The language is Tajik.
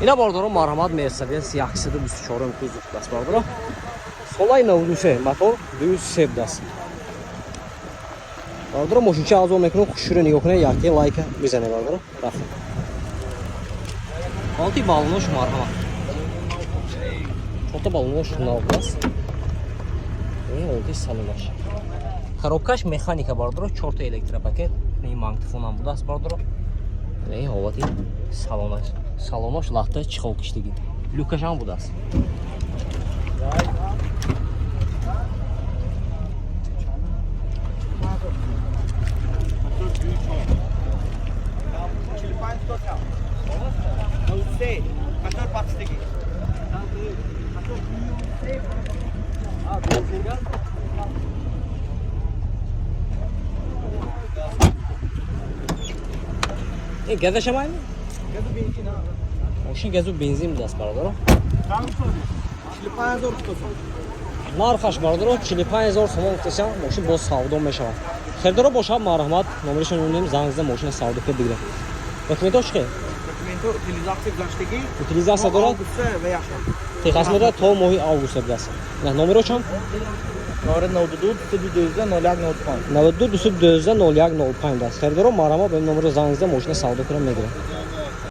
Ина, бардоро, марҳамат, Мерседес 124 кузов даст, бардоро. Солаи 93, мотор 203 даст. Бардоро, мошинча азо мекунем, хушшӯро нигоҳ кунед, якте лайка бизане, бардоро. Рафтем. Ҳолати баллонош марҳамат. Чорта баллонош нав аст. Ин ҳолати салонаш. Коробкаш механика, бардоро, чорта электропакет, ин магнитофонам будааст, бардоро. Ин ҳолати салонаш. Салонош лахта чехол киштагӣ. Люкашам будааст. Ин газашам айми? Мошин газу бензин будааст, бародаро. Нархаш, бародаро, 45 000 сомон гуфтасям, мошин боз савдо мешавад. Хелдоро бошад, марҳамат, номерашон мемонем, занг зада мошина савдо кунед, бигиред. Документҳо чӣ хел? Документҳо утилизатсия гузаштагӣ. Утилизатсия дорад? Августда ва яшад. Техосмотр то моҳи август будааст. На, номеро чанд? Номер 92 212 01 05. 92 212 01 05 аст. Харидоро, марҳамат, ба ин номеро занг зада мошина савдо кунад, мегирад.